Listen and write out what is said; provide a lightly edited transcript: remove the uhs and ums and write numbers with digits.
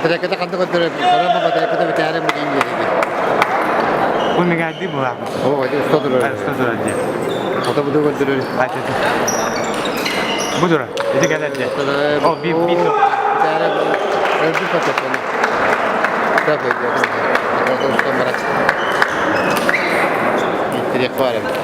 Батарейката ханна көрдөрөр? Көрөн батарейката бүтээри мутун диэки. Бу мигаайдыы булаабыт. О, ити уста турар. Уста турар дии. Ата буду көрдөрөр. Бу турар. Ити кэлэр дии. О, биир биир. Бүтээри өлбүт патефону. Так, устан барат. Иттириэх баар эбит.